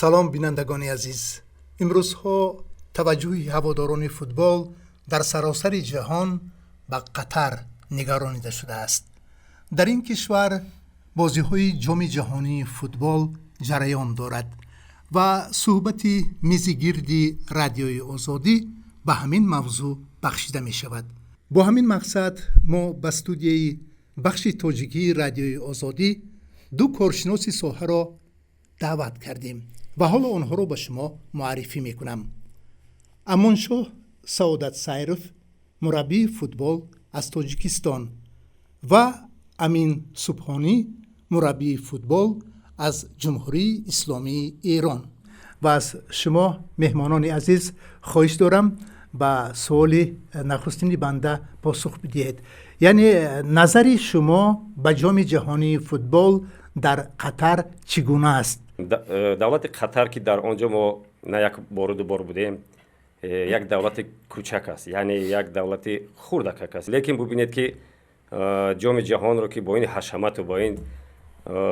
Салом, бинандагони азиз. Имрӯзҳо таваҷҷӯҳи ҳаводорони футбол дар саросари ҷаҳон ба Қатар нигаронида шудааст. Дар ин кишвар бозиҳои Ҷоми ҷаҳонии футбол ҷараён дорад ва суҳбати мизи гирди Радиои Озодӣ ба ҳамин мавзӯъ бахшида мешавад. Бо ҳамин мақсад мо ба студияи бахши тоҷикии Радиои Озодӣ ду коршиноси соҳаро даъват кардем ва ҳоло онҳоро ба шумо муаррифӣ мекунам. Амоншоҳ Саодат Сайров, мураббии футбол аз Тоҷикистон, ва Амин Субҳонӣ, мураббии футбол аз Ҷумҳурии Исломии Эрон. Ва аз шумо, меҳмонони азиз, хоҳиш дорам, ба суоли нахустини банда посух бидиҳед, яъне назари шумо ба Ҷоми ҷаҳонии футбол дар Қатар чӣ гуна аст? Давлати Қатар, ки дар он ҷо мо на як бору ду бор будем, як давлати кӯчак аст, яъне як давлати хурдакак аст. Лекин бубинед, ки Ҷоми ҷаҳонро, ки бо ин ҳашамату бо ин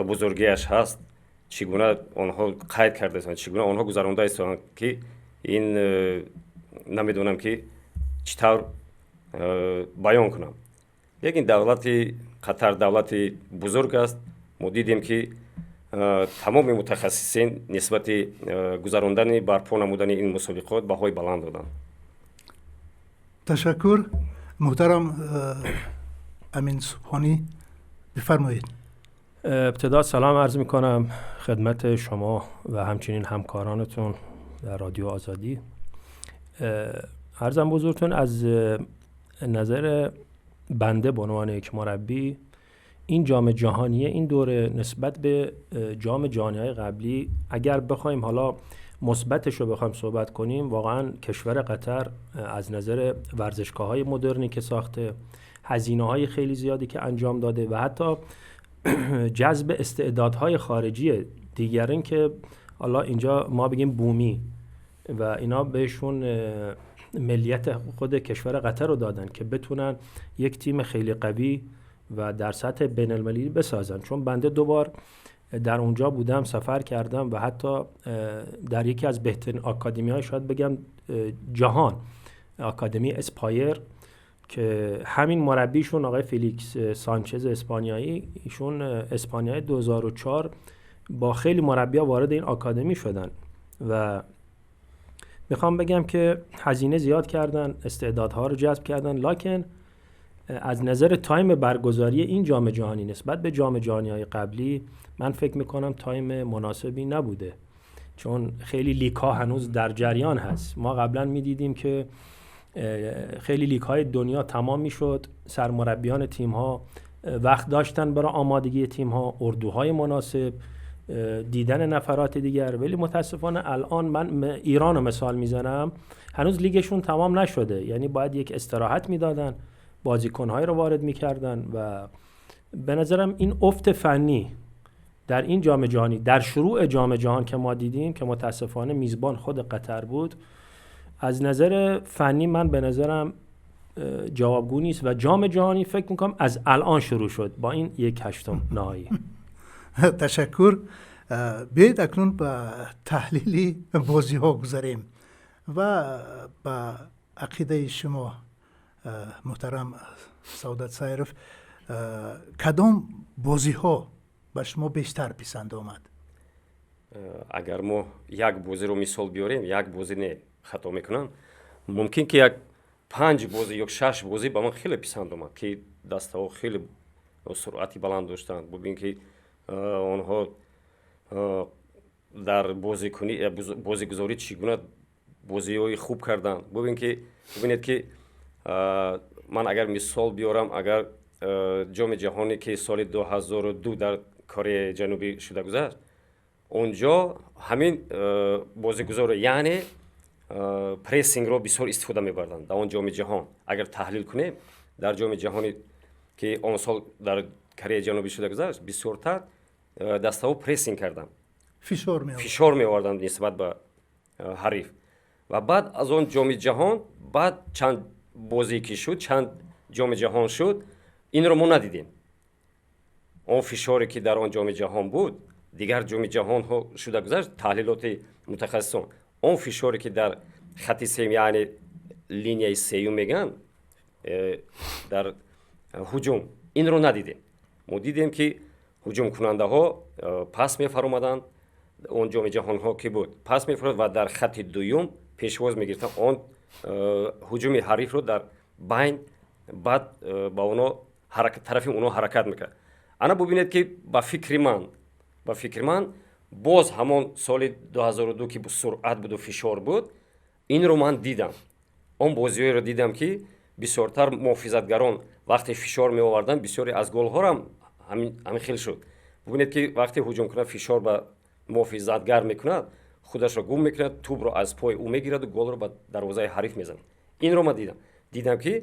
бузургиаш ҳаст, чӣ гуна онҳо қайд кардаистанд, чӣ гуна онҳо гузаронда истоданд, ки ин намедонам, ки чӣ тавр баён кунам. Лекин давлати Қатар давлати бузург аст. Мо дидем, ки тамоми мутахассисин нисбати гузарондани, барпо намудани ин мусобиқот баҳои баланд доданд. Ташаккур. Муҳтарам Амин Субҳонӣ, бифармоед. ابتدا سلام عرض می کنم خدمت شما و همچنین همکارانتون در رادیو آزادی. عرضم به حضورتون، از نظر بنده به عنوان یک مربی، این جام جهانی این دوره نسبت به جام جهانی های قبلی، اگر بخوایم حالا مثبتش رو بخوایم صحبت کنیم، واقعا کشور قطر از نظر ورزشگاه های مدرنی که ساخته، هزینه های خیلی زیادی که انجام داده و حتی جذب استعدادهای خارجی دیگرین که حالا اینجا ما بگیم بومی و اینا، بهشون ملیت خود کشور قطر رو دادن که بتونن یک تیم خیلی قوی و در سطح بین المللی بسازن. چون بنده دوبار در اونجا بودم، سفر کردم و حتی در یکی از بهترین آکادمی های شاید بگم جهان، آکادمی اسپایر، که همین مربیشون آقای فیلیکس سانچز اسپانیایی، ایشون اسپانیای 2004 با خیلی مربیا وارد این آکادمی شدن و میخوام بگم که هزینه زیاد کردن، استعدادها رو جذب کردن. لکن از نظر time برگزاری این جام جهانی نسبت به جام جهانی های قبلی، من فکر میکنم time مناسبی نبوده، چون خیلی لیگ ها هنوز در جریان هست. ما قبلا میدیدیم که خیلی لیگ های دنیا تمام میشد، سرمربیان تیم ها وقت داشتن برای آمادگی تیم ها، اردوهای مناسب، دیدن نفرات دیگر. ولی متاسفانه الان من ایران رو مثال میزنم، هنوز لیگشون تمام نشده، یعنی باید یک استراحت میدادن، بازیکنهای رو وارد میکردن و به نظرم این افت فنی در این جام جهانی، در شروع جام جهان که ما دیدیم که متاسفانه میزبان خود قطر بود، از نظر فنی من به نظرم جوابگو نیست و جام جهانی فکر میکنم از الان شروع شد با این 1/8 نهایی. Ташаккур. Биёед, акнун ба таҳлили бозиҳо гузарем ва ба ақидаи шумо, муҳтарам Саодат Сайров, кадом бозиҳо ба шумо бештар писанд омад? Агар мо як бозиро мисол биёрем, як бозӣ не, хато мекунам, мумкин ки як панҷ бозӣ ё шаш бозӣ ба ман хеле писанд омад, ки дастаҳо хеле суръати баланд доштанд. Бубин, ки онҳо дар бозикунӣ, бозигузорӣ чӣ гуна бозиҳои хуб карданд. Бубин ки, бубинед ки, ман агар мисол биёрам, агар Ҷоми ҷаҳоне, ки соли 2002 дар Кореяи Ҷанубӣ шуда гузашт, он ҷо ҳамин бозигузорро, яъне прессингро бисёр истифода мебарданд. Дар он Ҷоми ҷаҳон агар таҳлил кунем, дар Ҷоми ҷаҳоне, ки он сол дар Кореяи Ҷанубӣ шуда гузашт, бисёртар дастаҳо прессинг карданд, фишор меоварданд нисбат ба ҳариф. Ва баъд аз он Ҷоми ҷаҳон, баъд чанд бозие ки шуд, чанд Ҷоми ҷаҳон шуд, инро мо надидем. Он фишоре, ки дар он Ҷоми ҷаҳон буд. Дигар ҷоми ҷаҳонҳо шуда гузашт, таҳлилоти мутахассисон, он фишоре ки дар хати сеюм, яъне линияи сеюм мегӯянд, дар ҳуҷум, инро надидем. Мо дидем, ки ҳуҷумкунандаҳо пас мефаромаданд. Он ҷоми ҷаҳонҳо ки буд, пас мефаромад ва дар хати дуюм пешвоз мегирифтанд он ҳуҷуми ҳарифро дар байн, баъд ба оно тарафи оно ҳаракат мекард. Ана бубинед, ки ба фикри ман боз ҳамон соли 2002, ки суръат буду фишор буд, инро ман дидам. Он бозиҳоеро дидам, ки бисёртар муҳофизатгарон вақте фишор меоварданд, бисёре аз голҳорам ҳамин хел шуд. Бубинед, ки вақте ҳуҷумкунанда фишор ба муҳофизатгар мекунад, худашро гум мекунад, тӯбро аз пои ӯ мегираду голро ба дарвозаи ҳариф мезанад. Инро ман дидам, ки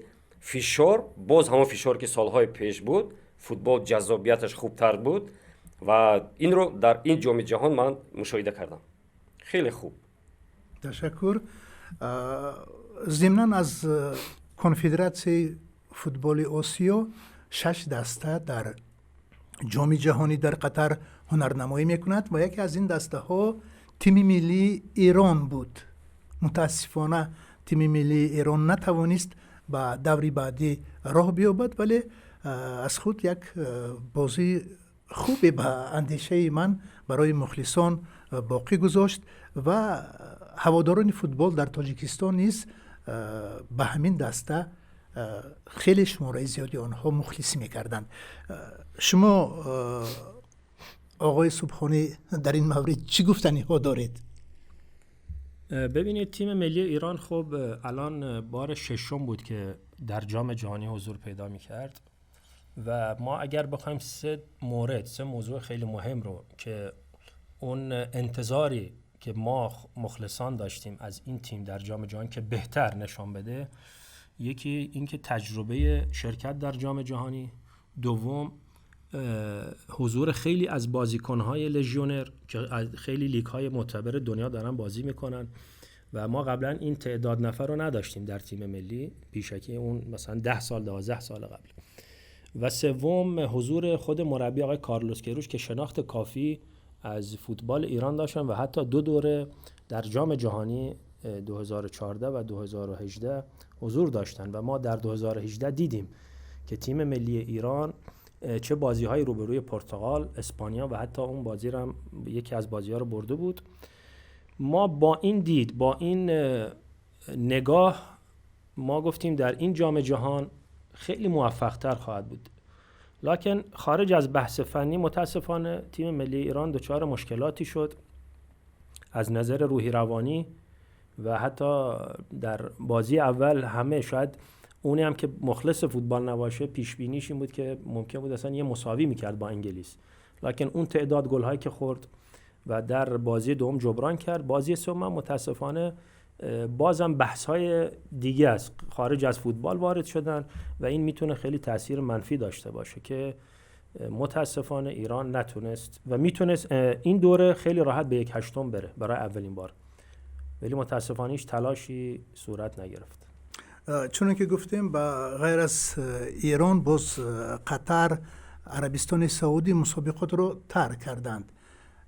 фишор боз ҳамон фишоре, ки солҳои пеш буд, футбол ҷаззобияташ хубтар буд ва инро дар ин ҷоми ҷаҳон ман мушоҳида кардам хеле хуб. Ташаккур. Зимнан, аз Конфедератсияи футболи Осиё шаш даста дар Ҷоми ҷаҳонӣ дар Қатар ҳунарнамоӣ мекунад ва яке аз ин дастаҳо тими миллии Эрон буд. Мутаассифона, тими миллии Эрон натавонист ба даври баъдӣ роҳ биёбад, вале аз худ як бозии хубе, ба андешаи ман, барои мухлисон боқӣ гузошт ва ҳаводорони футбол дар Тоҷикистон низ ба ҳамин даста хеле шумораи зиёди онҳо мухлисӣ мекарданд. Шумо, оғои Субҳонӣ, дар ин маврид чӣ гуфтаниҳо доред? ببینید، تیم ملی ایران خب الان بار ششم بود که در جام جهانی حضور پیدا می کرد و ما اگر بخوایم سه مورد، سه موضوع خیلی مهم رو که اون انتظاری که ما مخلصان داشتیم از این تیم در جام جهانی که بهتر نشان بده، یکی اینکه تجربه شرکت در جام جهانی، دوم حضور خیلی از بازیکنهای لژیونر که از خیلی لیگ های معتبر دنیا دارن بازی میکنن و ما قبلا این تعداد نفر رو نداشتیم در تیم ملی پیشکی، اون مثلا 10 سال، 12 سال قبل، و سوم حضور خود مربی آقای کارلوس کیروش که شناخت کافی از فوتبال ایران داشتن و حتی دو دوره در جام جهانی 2014 و 2018 حضور داشتن و ما در 2018 دیدیم که تیم ملی ایران چه بازی های روبروی پرتغال، اسپانیا و حتی اون بازی رو هم، یکی از بازی ها رو برده بود. ما با این دید، با این نگاه، ما گفتیم در این جام جهان خیلی موفقتر خواهد بود. لکن خارج از بحث فنی، متاسفانه تیم ملی ایران دچار مشکلاتی شد از نظر روحی روانی و حتی در بازی اول همه، شاید اونی هم که مخلص فوتبال نباشه، پیش بینیش این بود که ممکن بود اصلا یه مساوی میکرد با انگلیس، لکن اون تعداد گل‌هایی که خورد و در بازی دوم جبران کرد. بازی سوم متاسفانه بازم بحث های دیگه است، خارج از فوتبال وارد شدن و این میتونه خیلی تاثیر منفی داشته باشه که متاسفانه ایران نتونست و میتونست این دوره خیلی راحت به یک هشتم بره برای اولین بار، ولی متاسفانه هیچ تلاشی صورت نگرفت. چون که گفتیم، با غیر از ایران باز قطر، عربستان سعودی مسابقات رو ترک کردند،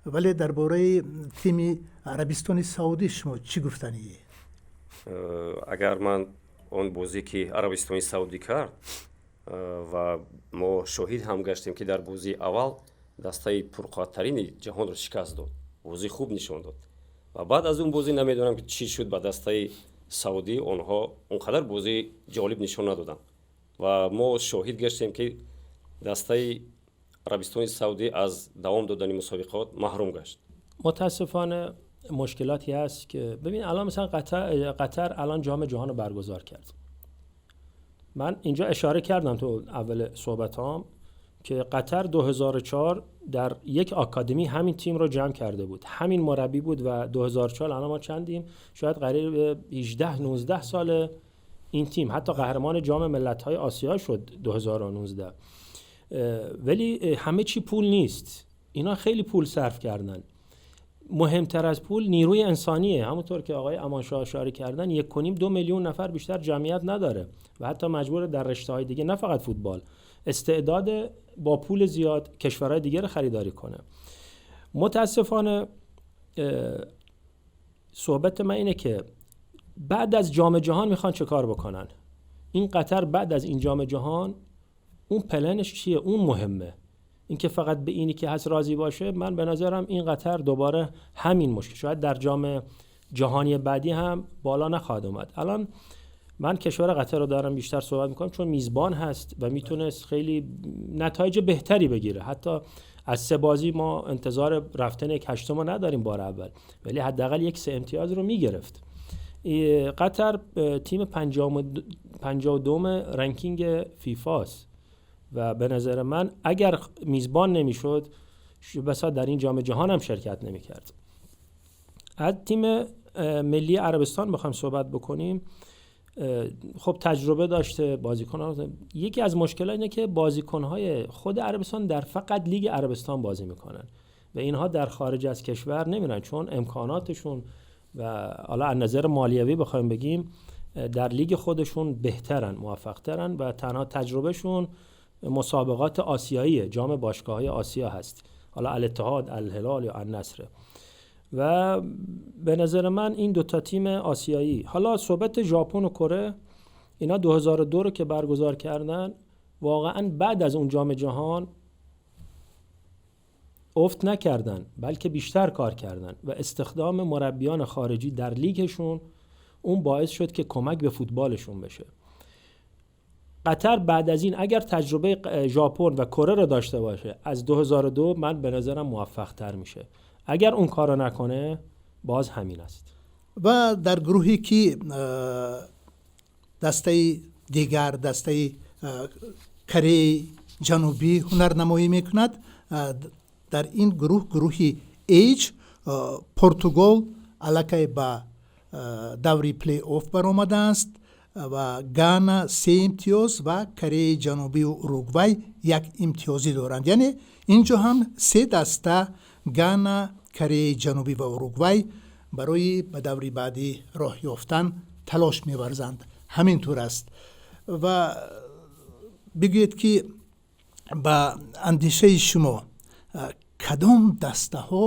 ولی درباره تیم عربستان سعودی شما چی گفتنیه؟ Агар ман он бозӣ, ки Арабистони Саудӣ кард, ва мо шоҳид ҳам гаштем, ки дар бозии аввал дастаи пурқувваттарини ҷаҳонро шикаст дод, бозии хуб нишон дод ва баъд аз он бозӣ намедонам, ки чӣ шуд ба дастаи Саудӣ, онҳо он қадар бозии ҷолиб нишон надоданд ва мо шоҳид гаштем, ки дастаи Арабистони Саудӣ аз давом додани мусобиқот маҳрум гашт. متاسفانه مشکلاتی هست که ببین، الان مثلا قطر الان جام جهان رو برگزار کرد. من اینجا اشاره کردم تو اول صحبتام که قطر 2004 در یک آکادمی همین تیم رو جمع کرده بود، همین مربی بود و 2004، الان ما چندیم؟ شاید قریب 18 19 سال این تیم حتی قهرمان جام ملت‌های آسیا شد 2019. ولی همه چی پول نیست. اینا خیلی پول صرف کردن. مهمتر از پول نیروی انسانیه. همونطور که آقای امانشاه اشاره کردن، 1.5 2 میلیون نفر بیشتر جمعیت نداره و حتی مجبور در رشته های دیگه، نه فقط فوتبال، استعداد با پول زیاد کشورهای دیگه رو خریداری کنه. متاسفانه صحبت من اینه که بعد از جام جهان میخوان چه کار بکنن. این قطر بعد از این جام جهان اون پلنش چیه، اون مهمه. اینکه فقط به اینی که هست راضی باشه، من به نظرم این قطر دوباره همین مشکل، شاید در جام جهانی بعدی هم بالا نخواهد اومد. الان من کشور قطر رو دارم بیشتر صحبت میکنم چون میزبان هست و میتونست خیلی نتایج بهتری بگیره. حتی از 3 بازی ما انتظار رفتن 1/8 رو نداریم بار اول، ولی حداقل 1-3 امتیاز رو میگرفت. قطر تیم 52 ranking فیفاست و به نظر من اگر میزبان نمیشد بسا در این جام جهان هم شرکت نمیکرد. از تیم ملی عربستان بخوایم صحبت بکنیم، خب تجربه داشته بازیکن‌ها. یکی از مشکل‌ها اینه که بازیکن‌های خود عربستان در فقط لیگ عربستان بازی میکنن و اینها در خارج از کشور نمیرن، چون امکاناتشون و حالا از نظر مالیوی بخوایم بگیم در لیگ خودشون بهترن، موفقترن و تنها تجربهشون مسابقات آسیاییه، جام باشگاه‌های آسیا هست، حالا الاتحاد، الهلال یا النصر. و به نظر من این دوتا تیم آسیایی، حالا صحبت ژاپن و کره، اینا 2002 رو که برگزار کردن واقعا بعد از اون جام جهان افت نکردن، بلکه بیشتر کار کردن و استخدام مربیان خارجی در لیگشون اون باعث شد که کمک به فوتبالشون بشه. قطر بعد از این اگر تجربه ژاپن و کره رو داشته باشه از 2002 من به نظرم موفق تر میشه. اگر اون کارو نکنه باز همین است. و در گروهی که دسته دیگر، دسته کره جنوبی هنرنمایی میکند، در این گروه، گروهی H، پرتغال аллакай ба даври плей-офф баромадааст ва Гана 3 имтиёз ва Кореяи Ҷанубию Уругвай 1 имтиёзӣ доранд. Яъне инҷо ҳам 3 даста Гана, Кореяи Ҷанубӣ ва Уругвай барои ба даври баъдӣ роҳ ёфтан талош меварзанд. Ҳамин тур аст. Ва бигӯед ки ба андешаи шумо кадом дастаҳо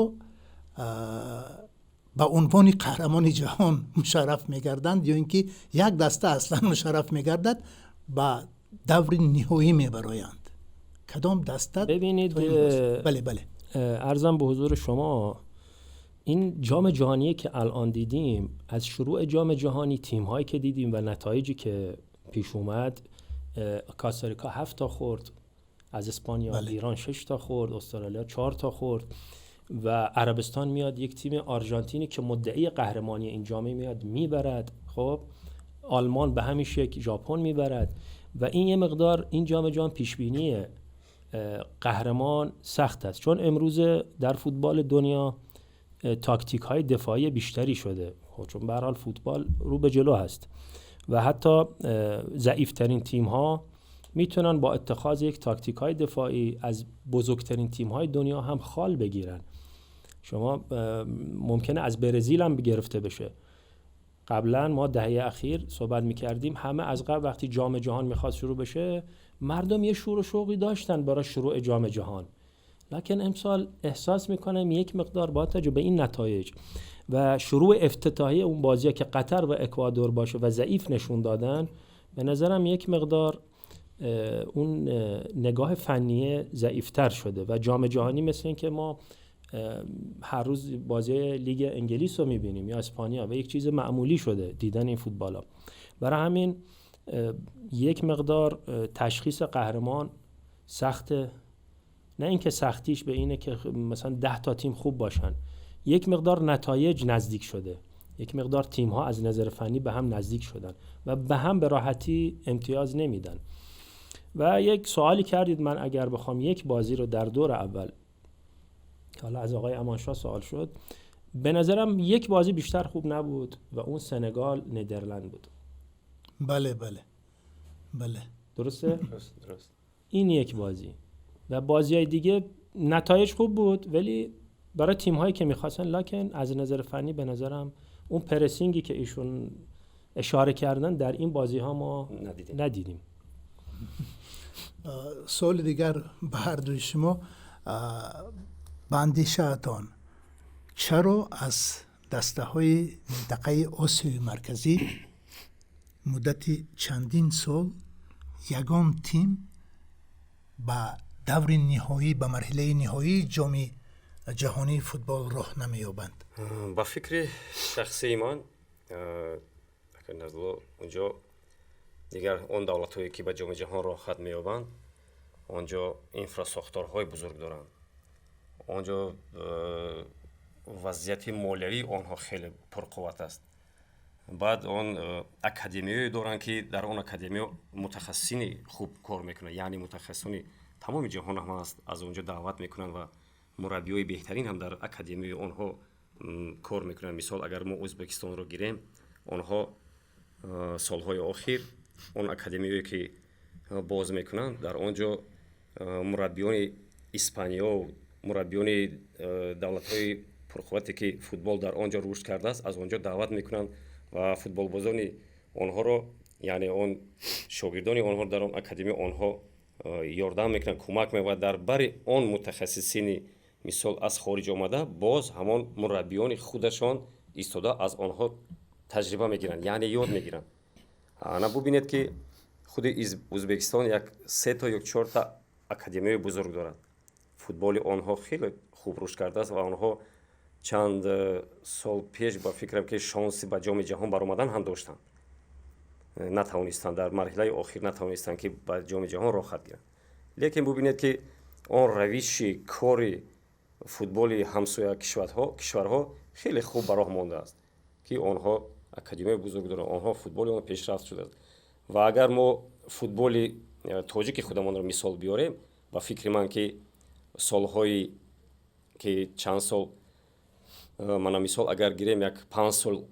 ба унвони қаҳрамони ҷаҳон мушарраф мегарданд ё ин ки як даста аслан мушарраф мегардад ба даври ниҳоӣ мебароянд? Кадом даста? ببینید، بله بله، عرضم به حضور شما این جام جهانی که الان دیدیم، از شروع جام جهانی تیم هایی که دیدیم و نتایجی که پیش اومد، کاستاریکا 7 تا خورد از اسپانیا، بله. ایران 6 تا خورد، استرالیا 4 تا خورد و عربستان میاد یک تیم آرژانتینی که مدعی قهرمانی این جامعه میاد میبرد. خب آلمان به همین شکل، ژاپن میبرد و این یه مقدار این جام جهان پیشبینی قهرمان سخت است، چون امروز در فوتبال دنیا تاکتیک های دفاعی بیشتری شده، خب چون به هر حال فوتبال رو به جلو هست و حتی ضعیفترین تیم ها میتونن با اتخاذ یک تاکتیک های دفاعی از بزرگترین تیم های دنیا هم خال بگیرن. شما ممکنه از برزیل هم گرفته بشه. قبلا ما دهه اخیر صحبت میکردیم، همه از قبل وقتی جام جهان میخواست شروع بشه مردم یه شور و شوقی داشتن برای شروع جام جهان، لکن امسال احساس میکنم یک مقدار با توجه به این نتایج و شروع افتتاحیه اون بازی‌ها که قطر و اکوادور باشه و ضعیف نشون دادن، به نظرم یک مقدار اون نگاه فنی ضعیفتر شده و جام جهانی مثل این که ما هر روز بازی لیگ انگلیس رو میبینیم یا اسپانیا و یک چیز معمولی شده دیدن این فوتبالا. برای همین یک مقدار تشخیص قهرمان سخته، نه اینکه سختیش به اینه که مثلا 10 تا تیم خوب باشن، یک مقدار نتایج نزدیک شده، یک مقدار تیم ها از نظر فنی به هم نزدیک شدن و به هم به راحتی امتیاز نمیدن. و یک سوالی کردید، من اگر بخوام یک بازی رو در دور اول، حالا از آقای امانشاه سوال شد، به نظرم یک بازی بیشتر خوب نبود و اون سنگال نیدرلند بود. بله بله بله، درسته؟ درست. این یک بازی و بازی‌های دیگه نتایج خوب بود ولی برای تیم‌هایی که می‌خواستن، لکن از نظر فنی به نظرم اون پرسینگی که ایشون اشاره کردن در این بازی‌ها ما ندیدیم. سوال دیگر به هر دوی شما، Ба андешаатон, чаро аз дастаҳои минтақаи Осиёи Марказӣ муддати чандин сол ягон тим ба даври ниҳоӣ, ба марҳилаи ниҳоии Ҷоми Ҷаҳонии футбол роҳ намеёбанд? Ба фикри шахсии ман, Назло, унҷо дигар он давлатҳое, ки ба Ҷоми Ҷаҳон роҳхат меёбанд, он ҷо инфрасохторҳои бузург доранд, он ҷо вазъияти молиявии онҳо хеле пурқувват аст. Баъд он академияе доранд, ки дар он академия мутахассисини хуб кор мекунанд, яъне мутахассисони тамоми ҷаҳон ҳам аз он ҷо даъват мекунанд ва мураббиҳои беҳтарин ҳам дар академияи онҳо кор мекунанд. Мисол, агар мо Ӯзбекистонро гирем, онҳо солҳои охир он академияе, ки боз мекунанд, дар он ҷо мураббиёни Испаниё, мураббиёни давлатҳои пурқуввате, ки футбол дар он ҷо рушд кардааст, аз он ҷо даъват мекунанд ва футболбозони онҳоро, яъне он шогирдони онҳо дар он академия онҳо ёрдам мекунанд, кӯмак мева. Дар бари он мутахассисини, мисол, аз хориҷ омада, боз ҳамон мураббиёни худашон истода аз онҳо таҷриба мегиранд, яъне ёд мегиранд. Ана бубинед, ки худи Ӯзбекистон як сето ё чорта академияи бузург дорад. Футболи онҳо хеле хуб рушд кардааст ва онҳо чанд сол пеш, ба фикрам, ки шонси ба Ҷоми Ҷаҳон баромадан ҳам доштанд, натавонистанд, дар марҳилаи охир натавонистанд, ки ба Ҷоми Ҷаҳон роҳхат гиранд. Лекин бубинед, ки он равиши кори футболи ҳамсоя кишварҳо хеле хуб ба роҳ мондааст, ки онҳо академияи бузург доранд, онҳо футболи он пешрафт шудааст. Ва агар мо футболи тоҷики худамонро мисол биёрем, ба фикри ман, ки солҳои ки чанд сол, мана мисол агар гирем, як 5 сол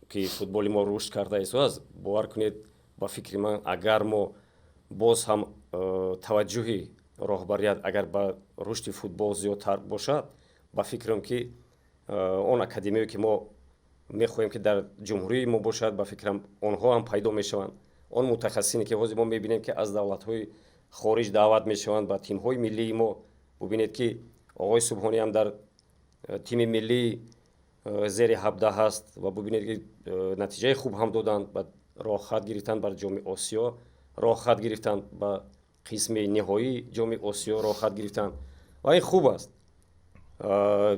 ки футболи мо рушд карда истодааст, бовар кунед, ба фикри ман, агар мо боз ҳам таваҷҷӯҳи роҳбарият агар ба рушди футбол зиёдтар бошад, ба фикрам, ки он академияе, ки мо мехоҳем, ки дар ҷумҳурии мо бошад, ба фикрам, онҳо ҳам пайдо мешаванд. Он мутахассисине, ки ҳозир мо мебинем, ки аз давлатҳои хориҷ даъват мешаванд ба тимҳои миллии мо. Бубинед, ки оғои Субҳонӣ ҳам дар тими миллии зери 17 ҳаст ва бубинед, ки натиҷаи хуб ҳам доданд, ба роҳхат гирифтанд, бар Ҷоми Осиё роҳхат гирифтанд, ба қисми ниҳоии Ҷоми Осиё роҳхат гирифтанд ва ин хуб аст.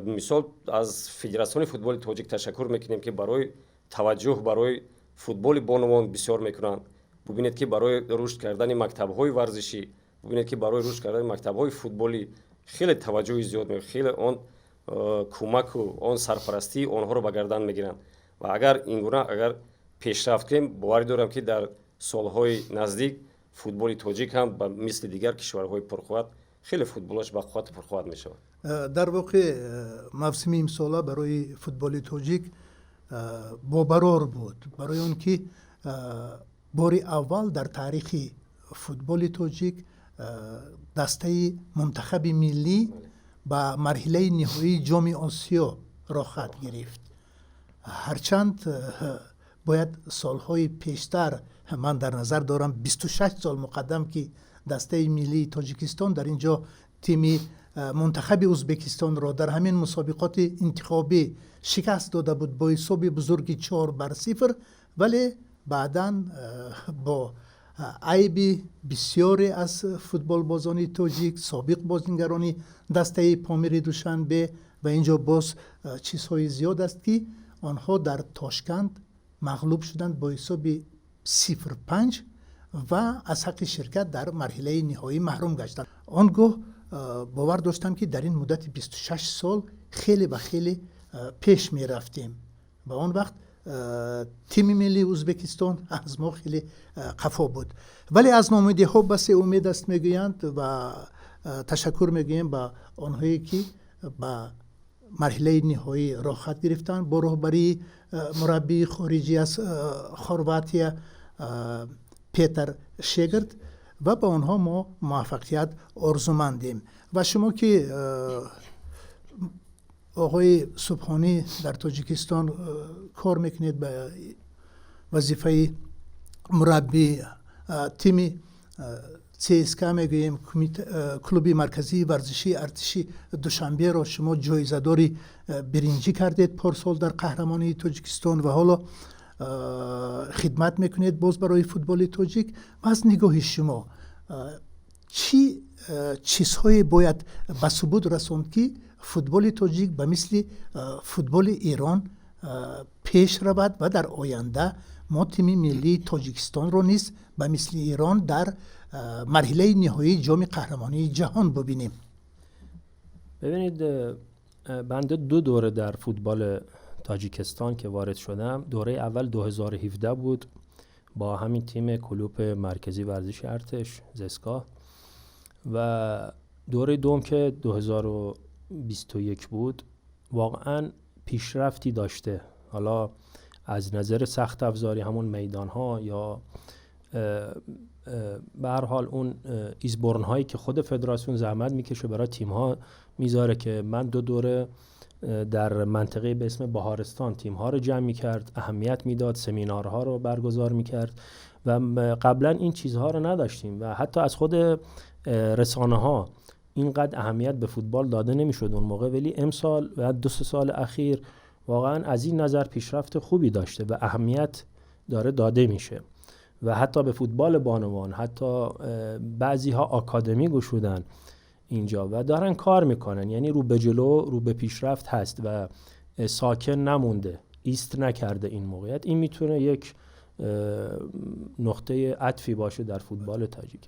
Мисол, аз Федератсиони футболи тоҷик ташаккур мекунем, ки барои таваҷҷӯҳ барои футболи бонувон бисёр мекунанд. Бубинед, ки барои рушд кардани мактабҳои варзишӣ, бубинед, ки барои рушд кардани мактабҳои футболӣ хеле таваҷҷӯҳи зиёд, хеле он кӯмаку он сарпарастии онҳоро ба гардан мегиранд. Ва агар ин гуна агар пешрафт кунем, боварӣ дорам, ки дар солҳои наздик футболи тоҷик ҳам ба мисли дигар кишварҳои пурқувват хеле футболаш бақуввату пурқувват мешавад. Дар воқеъ, мавсими имсола барои футболи тоҷик бобарор буд, барои он ки бори аввал дар таърихи футболи тоҷик дастаи мунтахаби миллӣ ба марҳилаи ниҳоии Ҷоми Осиё роҳхат гирифт. Ҳарчанд бояд солҳои пештар, ман дар назар дорам 26 сол муқаддам, ки дастаи миллии Тоҷикистон дар ин ҷо тими мунтахаби Ӯзбекистонро дар ҳамин мусобиқоти интихобӣ шикаст дода буд бо ҳисоби бузурги 4-0, вале баъдан бо айби бисёре аз футболбозони тоҷик, собиқ бозингарони дастаи Помири Душанбе, ва ин ҷо боз чизҳои зиёд аст, ки онҳо дар Тошканд мағлуб шуданд бо ҳисоби 0-5 ва аз ҳаққи ширкат дар марҳилаи ниҳоӣ маҳрум гаштанд. Он гоҳ бовар доштам, ки дар ин муддати 26 сол хеле ба хеле пеш мерафтем ва он вақт тими миллии Ӯзбекистон аз мо хеле қафо буд. Вале аз ноумедиҳо басе умед аст, мегӯянд, ва ташаккур мегӯем ба онҳое, ки ба марҳилаи ниҳоӣ роҳхат гирифтанд бо роҳбарии мураббии хориҷӣ аз Хорватия Петар Шегард ва ба онҳо мо муваффақият орзумандем. Ва шумо, ки оғои Субҳонӣ, дар Тоҷикистон кор мекунед ба вазифаи мураббӣ, тими ЦСКА мегӯем, клуби марказии варзишии артиши Душанберо шумо ҷоизадори биринҷӣ кардед порсол дар қаҳрамонии Тоҷикистон ва ҳоло хидмат мекунед боз барои футболи тоҷик. Ва аз нигоҳи шумо чӣ чизҳое бояд ба субут расонд, ки футболи тоҷик ба мисли футболи Эрон пеш равад ва дар оянда мо тими миллии Тоҷикистонро низ ба мисли Эрон дар марҳилаи ниҳоии ҷоми қаҳрамонии ҷаҳон бубинем? ببینید، بنده دو دوره در فوتبال تاجیکستان که وارد شدم، دوره اول 2017 بود با همین تیم کلوپ مرکزی ورزش ارتش زسکا و دوره دوم که 2021 بود، واقعا پیشرفتی داشته. حالا از نظر سخت افزاری، همون میدان ها یا به هر حال اون ایزبرن هایی که خود فدراسیون زحمت میکشه برای تیم ها میذاره که من دو دوره در منطقه به اسم بهارستان تیم ها رو جمع میکرد، اهمیت میداد، سمینارها رو برگزار میکرد و قبلا این چیزها رو نداشتیم و حتی از خود رسانه ها اینقدر اهمیت به فوتبال داده نمیشد اون موقع، ولی امسال و 2-3 سال اخیر واقعا از این نظر پیشرفت خوبی داشته و اهمیت داره داده میشه و حتی به فوتبال بانوان، حتی بعضی ها آکادمی گشودن اینجا و دارن کار میکنن. یعنی رو به جلو، رو به پیشرفت هست و ساکن نمونده، ایست نکرده این موقعیت. این میتونه یک نقطه عطفی باشه در فوتبال تاجیک.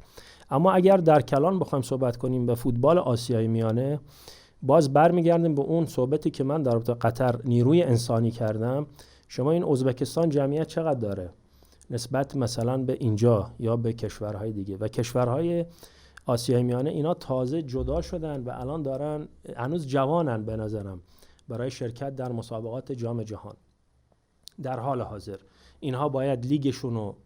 اما اگر در کلان بخوایم صحبت کنیم به فوتبال آسیای میانه، باز برمیگردیم به اون صحبتی که من در رابطه قطر نیروی انسانی کردم. شما این ازبکستان جمعیت چقدر داره نسبت مثلا به اینجا یا به کشورهای دیگه و کشورهای آسیای میانه؟ اینا تازه جدا شدن و الان دارن، هنوز جوانن به نظرم برای شرکت در مسابقات جام جهان. در حال حاضر اینها باید لیگشون رو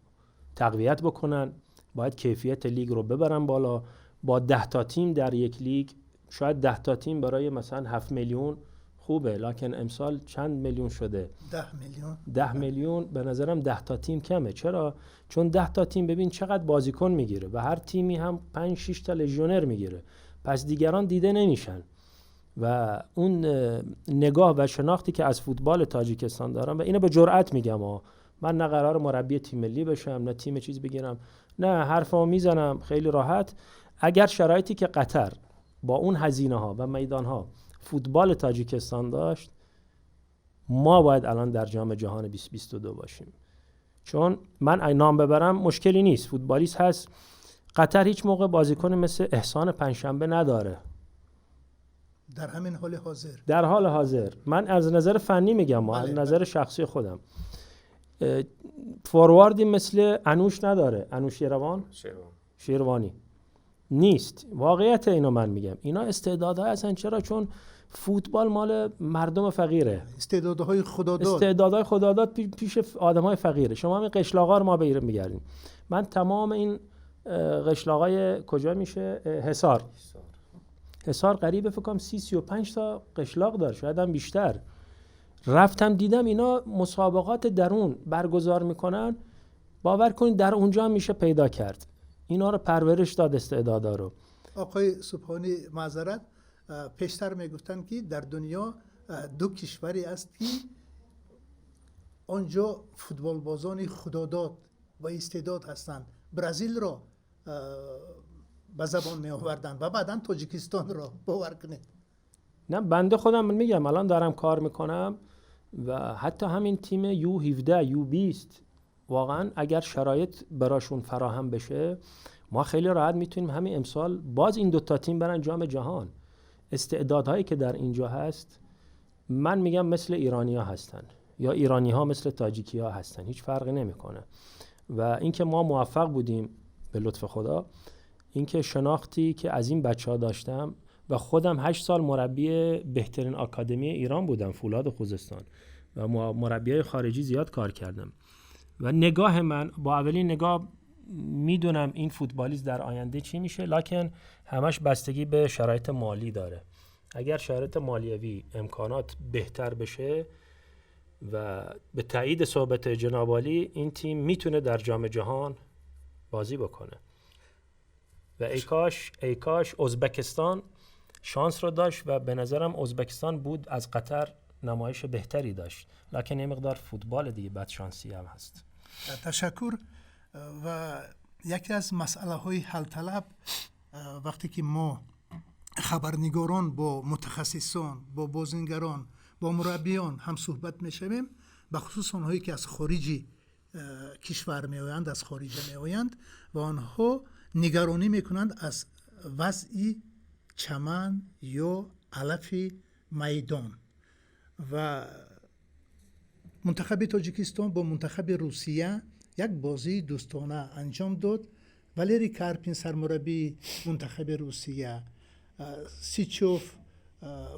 تقویت بکنن، باید کیفیت لیگ رو ببرن بالا. با 10 تا تیم در یک لیگ، شاید 10 تا تیم برای مثلا 7 میلیون خوبه، لکن امسال چند میلیون شده؟ 10 میلیون. 10 میلیون. به نظرم 10 تا تیم کمه. چرا؟ چون 10 تا تیم ببین چقدر بازیکن میگیره و هر تیمی هم 5 6 تا لژیونر میگیره، پس دیگران دیده نمیشن. و اون نگاه و شناختی که از فوتبال تاجیکستان دارم و اینو به جرئت میگم ها، من نه قرار مربی تیم ملی بشم، نه تیم چیز بگیرم، نه حرفمو میزنم خیلی راحت. اگر شرایطی که قطر با اون هزینه ها و میدان ها فوتبال تاجیکستان داشت، ما باید الان در جام جهان 2022 باشیم. چون من نام ببرم مشکلی نیست، فوتبالیست هست، قطر هیچ موقع بازیکن مثل احسان پنجشنبه نداره. در همین حال حاضر. در حال حاضر. من از نظر فنی میگم، از نظر شخصی خودم، فورواردی مثل انوش نداره، انوش شیروان، شیروانی نیست. واقعیت اینو من میگم. اینا استعدادهای هستن. چرا؟ چون فوتبال مال مردم فقیره. استعدادهای خداداد. استعدادهای خداداد پیش آدمهای فقیره. شما همین قشلاقا رو ما به میگردیم، من تمام این قشلاقای کجا میشه، حصار، حصار قریب فکر کنم 30 35 تا قشلاق داره، شاید هم بیشتر. رفتم دیدم اینا مسابقات درون برگزار میکنن. باور کنید در اونجا هم میشه پیدا کرد، اینا رو پرورش داد، استعدادا رو. آقای سبحانی، معذرت، پیشتر میگفتن که در دنیا دو کشوری است که آنجا فوتبال بازان خداداد و استعداد هستند. برزیل را به زبان می آوردن و بعدا تاجیکستان را. باور کنید. نه، بنده خودم میگم الان دارم کار میکنم و حتی همین تیم U 17، U 20، واقعا اگر شرایط براشون فراهم بشه، ما خیلی راحت میتونیم همین امسال باز این دوتا تیم برن جام جهان. استعدادهایی که در اینجا هست، من میگم مثل ایرانی ها هستن یا ایرانی ها مثل تاجیکی ها هستن، هیچ فرقی نمیکنه. و اینکه ما موفق بودیم به لطف خدا، اینکه شناختی که از این بچه ها داشتم و خودم 8 سال مربی بهترین آکادمی ایران بودم، فولاد خوزستان، و مربی خارجی زیاد کار کردم و نگاه من با اولین نگاه میدونم این فوتبالیست در آینده چی میشه، لکن همش بستگی به شرایط مالی داره. اگر شرایط مالیوی، امکانات بهتر بشه و به تایید صحبت جناب عالی، این تیم میتونه در جام جهان بازی بکنه. و ای کاش ازبکستان شانس رو داشت و به نظرم ازبکستان بود از قطر نمایش بهتری داشت، لکن یه مقدار فوتبال دیگه، بد شانسی هم هست. Ташаккур. Ва яке аз масъалаҳои ҳалталаб, вақте ки мо хабарнигорон бо мутахассисон, бо бозингарон, бо мураббиён ҳамсӯҳбат мешавем, бахусус онҳое ки аз хориҷи кишвар меоянд, аз хориҷа меоянд ва онҳо нигаронӣ мекунанд аз вазъи чаман ё алафи майдон. Ва мунтахаби Тоҷикистон бо мунтахаби Русия як бозии дӯстона анҷом дод. Валерий Карпин, сармураббии мунтахаби Русия, Сичов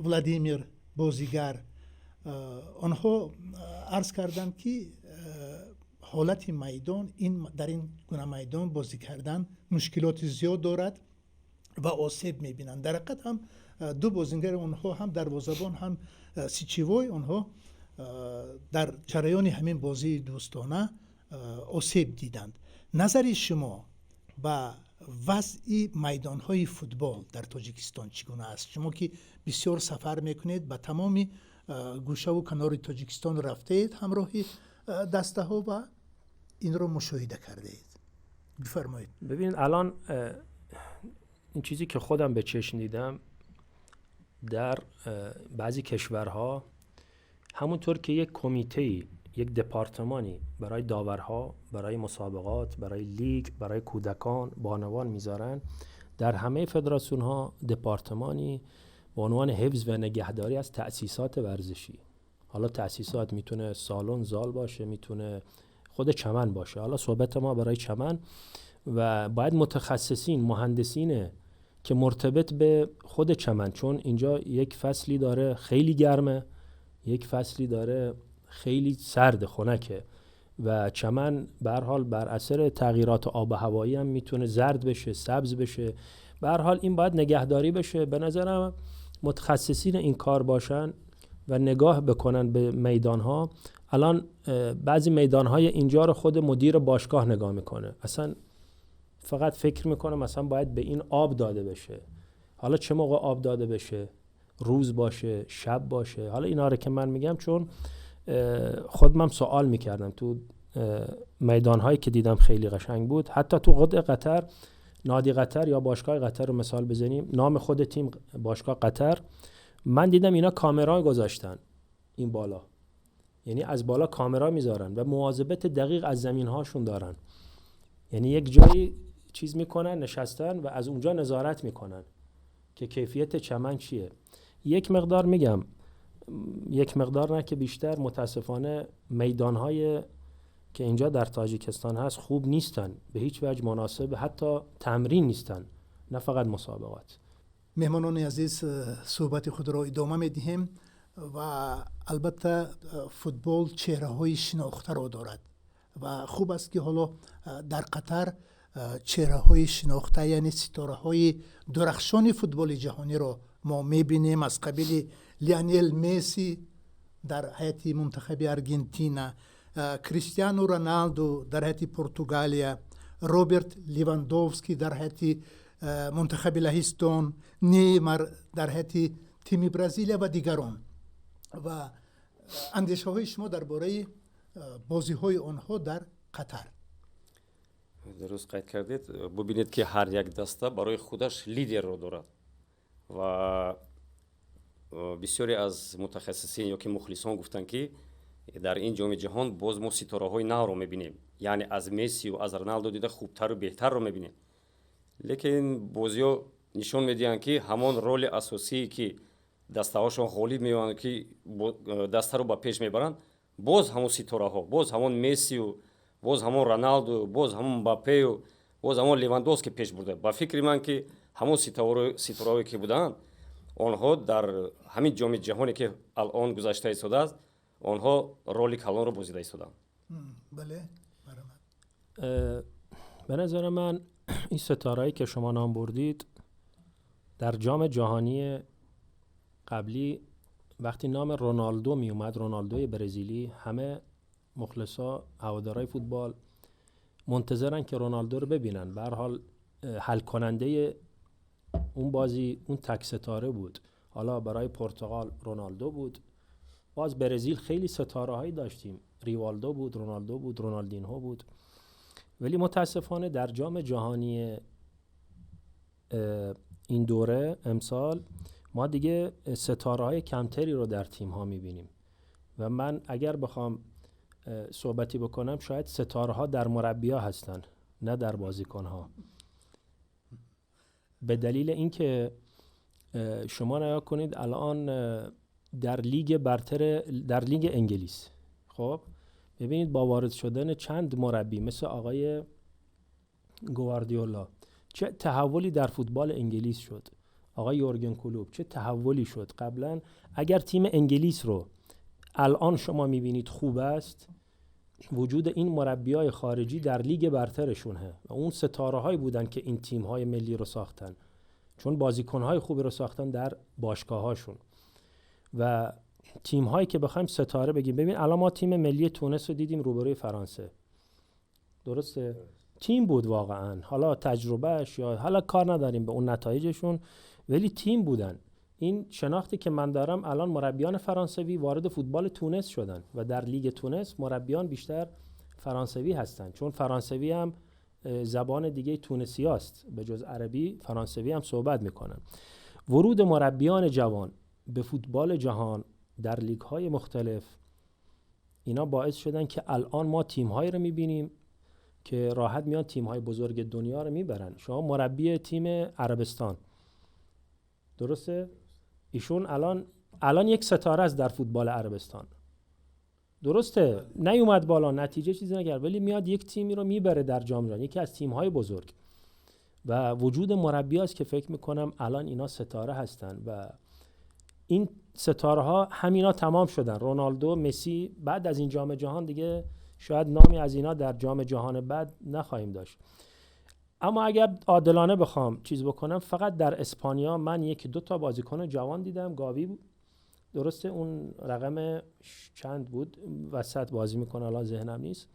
Владимир, бозигар, онҳо арз карданд, ки ҳолати майдон ин дар ин гуна майдон бозӣ кардан мушкилоти зиёд дорад ва осеб мебинанд. Дар ҳақиқат ҳам ду бозингари онҳо, ҳам дарвозабон, ҳам Сичевой, онҳо дар ҷараёни ҳамин бозии дӯстона осеб диданд. Назари шумо ба вазъи майдонҳои футбол дар Тоҷикистон чӣ гуна аст? Шумо ки бисёр сафар мекунед, ба тамоми гӯшаву канори Тоҷикистон рафтаед ҳамроҳи дастаҳо ва инро мушоҳида кардаед, бифармоед. ببینید، الان این چیزی که خودم به چشم دیدم، در بعضی کشورها همونطور که یک کمیته، یک دپارتمانی برای داورها، برای مسابقات، برای لیگ، برای کودکان، بانوان میذارن، در همه فدراسیون ها دپارتمانی به عنوان حفظ و نگهداری از تأسیسات ورزشی، حالا تأسیسات میتونه سالن زال باشه، میتونه خود چمن باشه، حالا صحبت ما برای چمن، و باید متخصصین، مهندسین که مرتبط به خود چمن، چون اینجا یک فصلی داره خیلی گرمه، یک فصلی داره خیلی سرد خنکه و چمن به هر حال بر اثر تغییرات آب و هوایی هم میتونه زرد بشه، سبز بشه. به هر حال این باید نگهداری بشه. به نظرم متخصصین این کار باشن و نگاه بکنن به میدان ها. الان بعضی میدان های اینجا رو خود مدیر باشگاه نگاه میکنه، اصلا فقط فکر میکنه مثلا باید به این آب داده بشه، حالا چه موقع آب داده بشه، روز باشه، شب باشه. حالا اینا رو که من میگم، چون خودم سوال میکردم، تو میدان هایی که دیدم خیلی قشنگ بود. حتی تو خود قطر، نادی قطر یا باشگاه قطر رو مثال بزنیم، نام خود تیم باشگاه قطر، من دیدم اینا کامرا گذاشتن این بالا، یعنی از بالا کامرا میذارن و مواظبت دقیق از زمین هاشون دارن، یعنی یک جایی چیز میکنن، نشستن و از اونجا نظارت میکنن که کیفیت چمن چیه. یک مقدار میگم، یک مقدار نه که بیشتر، متاسفانه میدانهای که اینجا در تاجیکستان هست خوب نیستن، به هیچ وجه مناسب حتی تمرین نیستن، نه فقط مسابقات. Меҳмонони азиз, суҳбати худро идома медиҳем ва албатта футбол чеҳраҳои шинохтаро дорад ва хуб аст, ки ҳоло дар Қатар чеҳраҳои шинохта, яъне ситораҳои дурахшони футболи ҷаҳониро мо мебинем, аз қабили Лионел Месси дар ҳайати мунтахаби Аргентина, Криштиану Роналду дар ҳайати Португалия, Роберт Левандовский дар ҳайати мунтахаби Лаҳистон, Неймар дар ҳайати тими Бразилия ва дигарон. Ва андешаҳои шумо дар бораи бозиҳои онҳо дар Қатар? Дуруст қайд кардед. Бубинед, ки ҳар як даста барои худаш лидерро дорад ва бисёре аз мутахассисин ё ки мухлисон гуфтанд, ки дар ин Ҷоми ҷаҳон боз мо ситораҳои навро мебинем, яъне аз Мессию аз Роналдо дида хубтару беҳтарро мебинем. Лекин бозиҳо нишон медиҳанд, ки ҳамон роли асосие, ки дастаҳошон ғолиб меоянд, ки дастаро ба пеш мебаранд, боз ҳамон ситораҳо, боз ҳамон Мессию, боз ҳамон Роналду, боз ҳамон Мбаппею, боз ҳамон Левандовски пеш бурда. Ба фикри ман, ки ҳамон ситораҳое, ки буданд, онҳо дар ҳамин Ҷоми ҷаҳоне, ки алон гузашта истодааст, онҳо роли калонро бозида истоданд. Бале. به نظر من این ستارهایی که شما نام بردید، در جام جهانی قبلی وقتی نام رونالدو می اومد، رونالدوی برزیلی، همه مخلصا، هوادارای فوتبال منتظرن که رونالدو رو ببینن. به هر حال حل کننده اون بازی اون تک ستاره بود. حالا برای پرتغال رونالدو بود، باز برزیل خیلی ستاره هایی داشتیم، ریوالدو بود، رونالدو بود، رونالدینهو بود، ولی متاسفانه در جام جهانی این دوره امسال ما دیگه ستاره های کمتری رو در تیم ها میبینیم و من اگر بخوام صحبتی بکنم شاید ستاره ها در مربی ها هستن نه در بازیکن ها، به دلیل اینکه شما نگاه کنید الان در لیگ برتر، در لیگ انگلیس، خب ببینید با وارد شدن چند مربی مثل آقای گواردیولا چه تحولی در فوتبال انگلیس شد، آقای یورگن کلوپ چه تحولی شد. قبلا اگر تیم انگلیس رو الان شما میبینید خوب است، وجود این مربیای خارجی در لیگ برترشونه و اون ستاره‌هایی بودن که این تیم‌های ملی رو ساختن، چون بازیکن‌های خوبی رو ساختن در باشگاه‌هاشون. و تیم‌هایی که بخوایم ستاره بگیم، ببین الان ما تیم ملی تونس رو دیدیم روبروی فرانسه، درسته؟ تیم بود واقعا، حالا تجربهش یا حالا کار نداریم به اون نتایجشون، ولی تیم بودن. این شناختی که من دارم الان مربیان فرانسوی وارد فوتبال تونس شدن و در لیگ تونس مربیان بیشتر فرانسوی هستن، چون فرانسوی هم زبان دیگه تونسی هست، به جز عربی فرانسوی هم صحبت میکنن. ورود مربیان جوان به فوتبال جهان در لیگ های مختلف اینا باعث شدن که الان ما تیم هایی رو میبینیم که راحت میان تیم های بزرگ دنیا رو میبرن. شما مربی تیم عربستان، درسته؟ ایشون الان یک ستاره است در فوتبال عربستان، درسته؟ نیومد بالا، نتیجه چیزی نکرد، ولی میاد یک تیمی رو میبره در جام جهانی، یکی از تیم‌های بزرگ. و وجود مربی است که فکر میکنم الان اینا ستاره هستن و این ستاره ها همینا تمام شدن. رونالدو، مسی، بعد از این جام جهان دیگه شاید نامی از اینا در جام جهان بعد نخواهیم داشت. اما اگر عادلانه بخوام چیز بکنم، فقط در اسپانیا من یکی دو تا بازیکن جوان دیدم. گاوی بود، درسته؟ اون رقم چند بود وسط بازی میکنه، الان ذهنم نیست.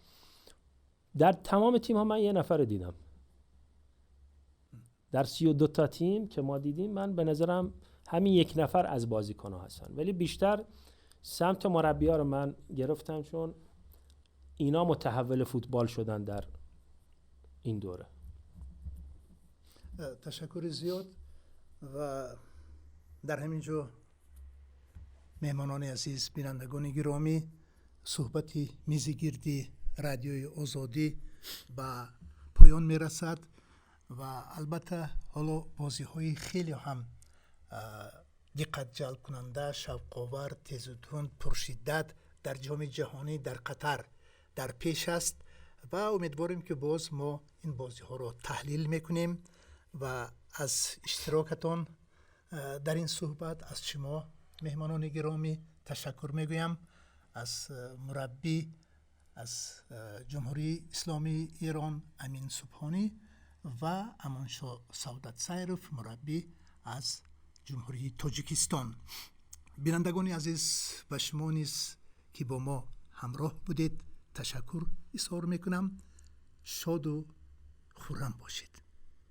در تمام تیم ها من یه نفر دیدم. در 32 تا تیم که ما دیدیم، من به نظرم همین یک نفر از بازیکن ها هستن، ولی بیشتر سمت مربی ها رو من گرفتم چون اینا متحول فوتبال شدن در این دوره. تشکر زیاد. و در همین جا меҳмонони азиз, бинандагони гиромӣ, суҳбати мизи гирди радиои Озодӣ ба поён мерасад ва албатта ҳоло бозиҳои хеле ҳам диққат ҷалбкунанда, шавқовар, тезу тунд, пуршиддат дар Ҷоми ҷаҳонӣ дар Қатар дар пеш аст ва умедворем, ки боз мо ин бозиҳоро таҳлил мекунем ва аз иштирокатон дар ин суҳбат аз шумо, меҳмонони гиромӣ, ташаккур мегӯям. Аз мураббӣ аз Ҷумҳурии Исломии Эрон Амин Субҳонӣ ва Амоншо Савдатсайров, мураббӣ аз Ҷумҳурии Тоҷикистон. Бинандагони азиз, ба шумо низ, ки бо мо ҳамроҳ будед, ташаккур изҳор мекунам. Шоду хуррам бошед.